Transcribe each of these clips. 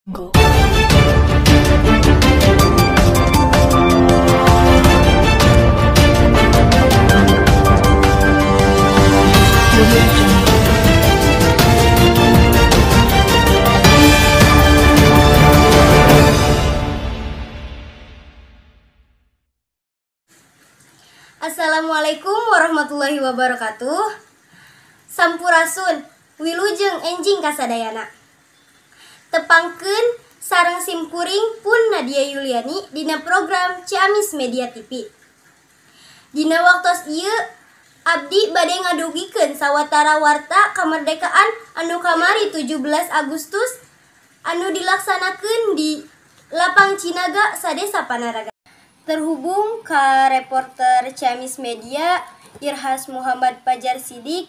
Jungle. Assalamualaikum warahmatullahi wabarakatuh. Sampurasun, wilujeng enjing kasadayana. Tepangkeun sareng simkuring pun Nadia Yuliani dina program Ciamis Media TV. Dina waktos ieu abdi bade ngadugikeun sawatara warta kemerdekaan anu kamari 17 Agustus anu dilaksanakeun di Lapang Cinaga Sadesa Panaragan. Terhubung ke reporter Ciamis Media Irhas Muhammad Pajar Sidik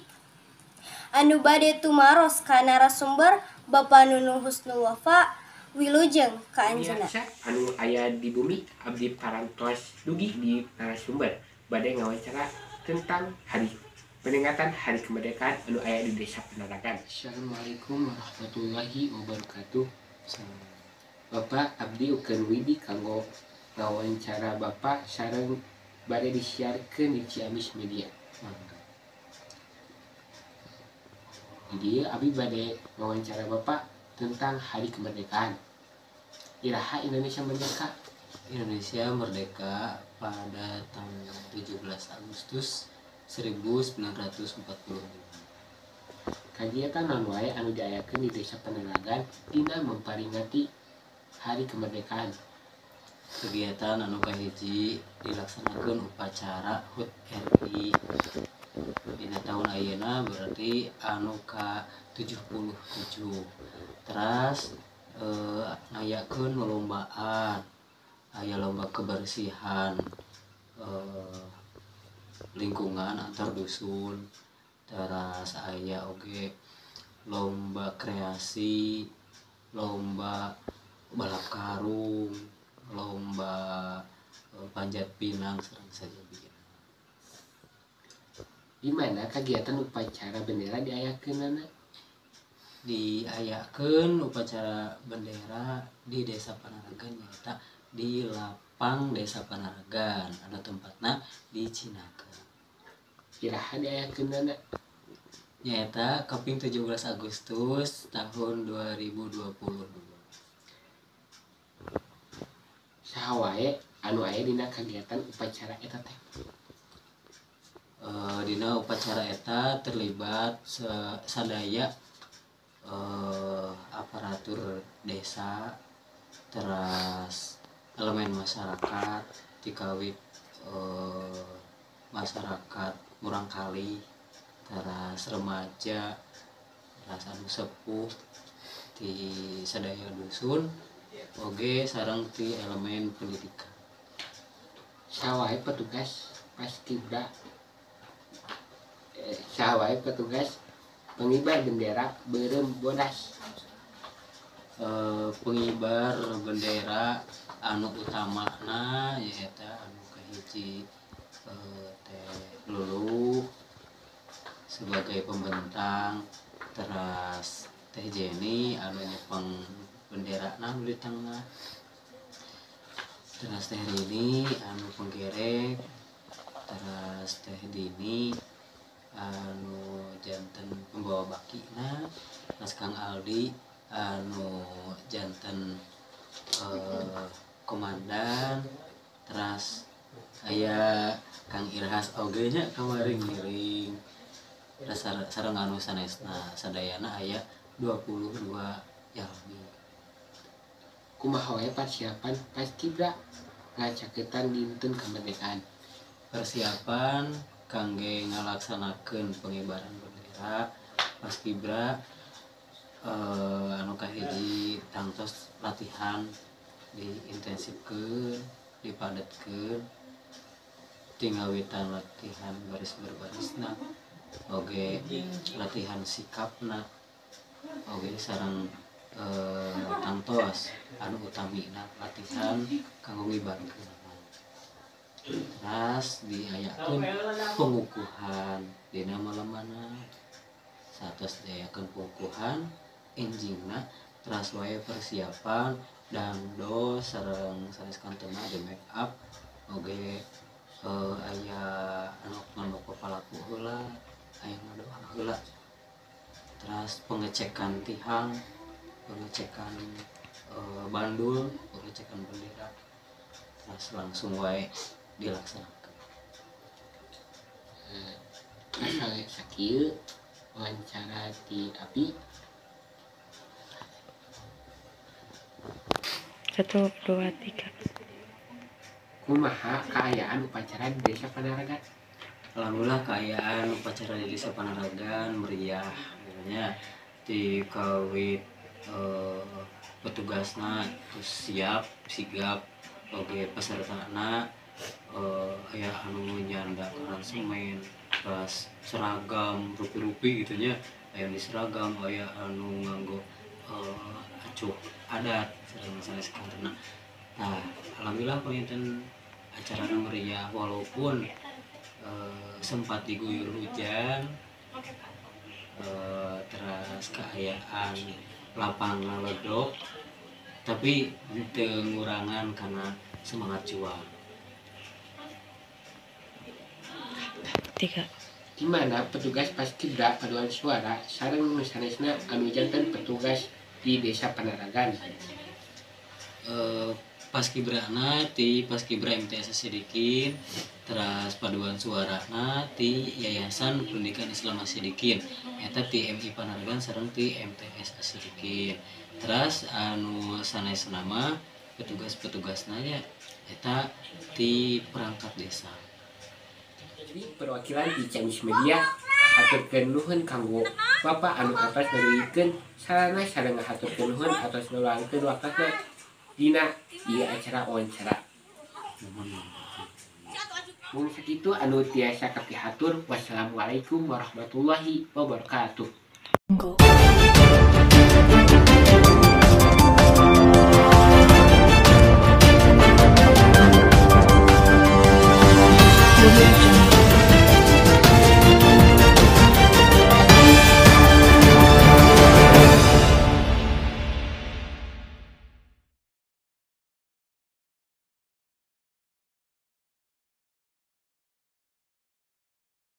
anu bade tumaros ka narasumber Bapak Nunung Husnul Wafa, wilujeng ka anjeunna. Anu aya di bumi abdi parantos dugi di narasumber bade ngawancara tentang hari peringatan Hari Kemerdekaan anu aya di Desa Panaragan. Assalamualaikum warahmatullahi wabarakatuh. Bapak abdi ukeun widi kanggo ngawancara Bapak sareng bade disiarkeun di Ciamis Media. Di dieu abdi bade ngawancara Bapak tentang Hari Kemerdekaan. Iraha Indonesia merdeka? Indonesia merdeka pada tanggal 17 Agustus 1945. Kagiatan naon wae anu diayakeun di Desa Panaragan dina memperingati Hari Kemerdekaan? Kegiatan anu kahiji dilaksanakeun upacara HUT RI dina tahun ayeuna berarti anu ka 77. Teras ngayakeun lolombaan, aya lomba kebersihan lingkungan antar dusun, teras aya oge lomba kreasi, lomba balap karung, lomba panjat pinang sareng sajabina. Di mana kegiatan upacara bendera diayakeunana? Diayakeun upacara bendera di Desa Panaragan nyaeta di lapang Desa Panaragan anu tempatna di Cinaga. Iraha diayakeunana? Nyaeta kaping 17 Agustus tahun 2022. Saha wae anu aya dina kegiatan upacara eta teh? Dina upacara eta terlibat sadaya aparatur desa, teras elemen masyarakat, dikawit masyarakat murangkali, teras remaja, teras anu sepuh di sadaya dusun, oge sareng ti elemen pendidikan. Saha wae petugas paskibra? Saha wae petugas pengibar bendera beureum bodas? Pengibar bendera anu utamana nyaeta anu kahiji teh Lulu sebagai pembentang, teras teh Jenny anu nyepeng benderana di tengah, teras teh Rini anu penggerek, teras teh Dini anu janten pembawa bakina, teras Kang Aldi anu janten komandan, teras aya Kang Irhas oge nya kamari ngiring, teras sareng anu sanesna sadayana aya 22 jalmi. Kumaha wae persiapan paskibra ngacaketan dinten kemerdekaan? Persiapan kangge ngalaksanakeun pengibaran bendera paskibra anu kahiji tangtos latihan diintensifkeun, dipadetkeun, tingawitan latihan baris berbarisna, oge latihan sikapna, oge sareng tangtos anu utamina latihan kanggo ngibarkeun. Teras diayakeun pengukuhan dina malamana, satos diayakeun pengukuhan enjingna Teras wae persiapan dan do sareng sanes kantena di make up oge, aya anu ngandoko palaku heula, aya ngadoa heula, terus pengecekan tihang, pengecekan bandul, pengecekan bendera, terus langsung wae dilaksanakan. Asal sakieu wawancara ti abdi. 1, 2, 3. Kumaha kaayaan upacara di Desa Panaragan? Alhamdulillah kaayaan upacara di Desa Panaragan meriah pokoknya, di kawit petugasna terus siap sigap, oge pesertana aya anu nyanda aransemen, terus seragam rupi-rupi gitu nya, aya di seragam, aya anu nganggo acuh adat sareng sanes kantena. Nah, alhamdulillah panginten acara meriah walaupun sempat diguyur hujan, terus keayaan lapang ledok, tapi teu ngurangan karena semangat juang. 3. Di mana petugas paskibra paduan suara sareng nu sanesna anu janten petugas di Desa Panaragan? Paskibrana ti Paskibra MTS Sidikin, terus paduan suarana ti Yayasan Pendidikan Islam Sidikin, eta ti MI Panaragan sareng ti MTS Sidikin. Terus anu sanesna mah petugas-petugasna nya eta ti perangkat desa. Jadi perwakilan di Ciamis Media haturkeun nuhun kanggo Bapak anu atos ngadugikeun sarana sareng haturkeun nuhun atos ngaluangkeun waktosna dina ieu acara wawancara. Mung sakitu anu tiasa kapihatur. Wassalamualaikum warahmatullahi wabarakatuh. Go.